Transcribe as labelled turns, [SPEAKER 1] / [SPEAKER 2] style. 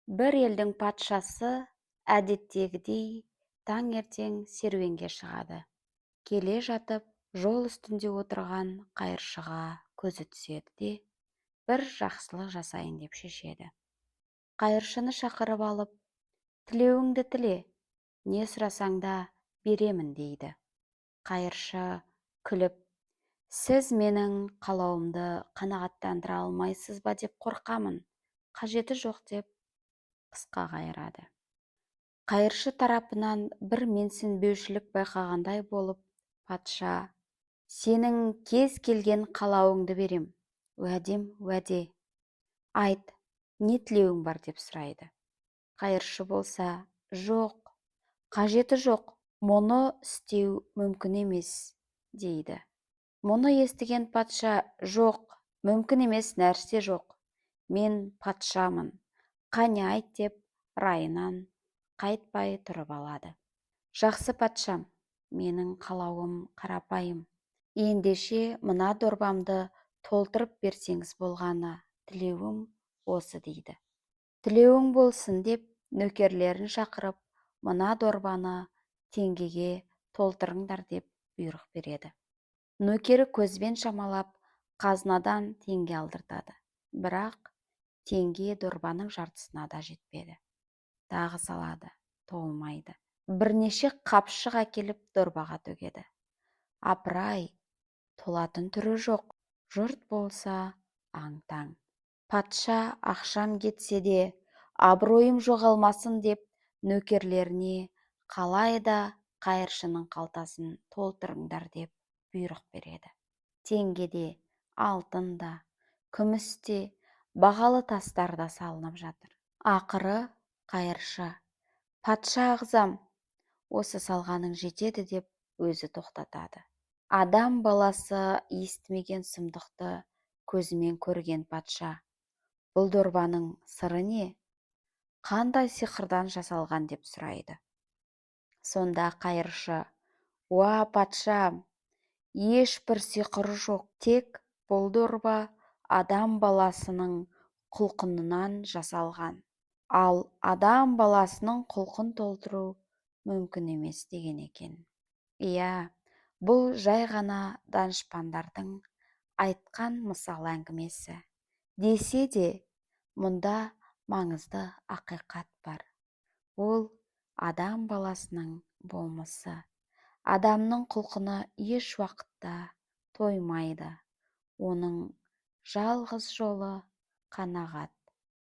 [SPEAKER 1] Бір елдің патшасы әдеттегідей таңертең серуенге шығады. Келе жатып, жол үстінде отырған қайыршыға көзі түседі де, бір жақсылық жасайын деп шешеді. Қайыршыны шақырып алып, тілеуіңді тіле, не сұрасаң да беремін дейді. Қайыршы күліп, сіз менің қалауымды қанағаттандыра алмайсыз ба деп қорқамын, қажеті жоқ деп қысқа қайырады. Қайыршы тарапынан бір менсінбеушілік байқағандай болып, патша, сенің кез келген қалауыңды берем, уәдем уәде. Айт, не тілеуің бар деп сұрайды. Қайыршы болса, жоқ, қажеті жоқ, мұны істеу мүмкін емес дейді. Мұны естіген патша, жоқ, мүмкін емес нәрсе жоқ, мен патшамын, қане айт деп райынан қайтпай тұрып алады. Жақсы патшам, менің қалауым қарапайым. Ендеше мына дорбамды толтырып берсеңіз болғаны, тілеуім осы дейді. Тілеуің болсын деп нөкерлерін шақырып, мына дорбаны теңгеге толтырыңдар деп бұйрық береді. Нөкері көзбен шамалап, қазынадан теңге алдыртады. Бірақ теңге дорбаның жартысына да жетпеді. Тағы салады, толмайды. Бірнеше қапшық әкеліп дорбаға төгеді. Апырай, толатын түрі жоқ. Жұрт болса аң-таң. Патша ақшам кетсе де, абыройым жоғалмасын деп нөкерлеріне қалай да қайыршының қалтасын толтырыңдар деп бұйрық береді. Теңге де, алтын да, күміс те, бағалы тастар да салынып жатыр. Ақыры қайыршы, патша ағзам, осы салғаның жетеді деп өзі тоқтатады. Адам баласы естімеген сұмдықты көзімен көрген патша, бұл дорбаның сыры не? Қандай сиқырдан жасалған деп сұрайды. Сонда қайыршы, уа патша, ешбір сиқыры жоқ, тек бұл дорба адам баласының құлқынынан жасалған. Ал адам баласының құлқын толтыру мүмкін емес деген екен. Иә, бұл жай ғана данышпандардың айтқан мысал әңгімесі. Десе де, мұнда маңызды ақиқат бар. Ол адам баласының болмысы. Адамның құлқыны еш уақытта тоймайды. Оның жалғыз жолы қанағат.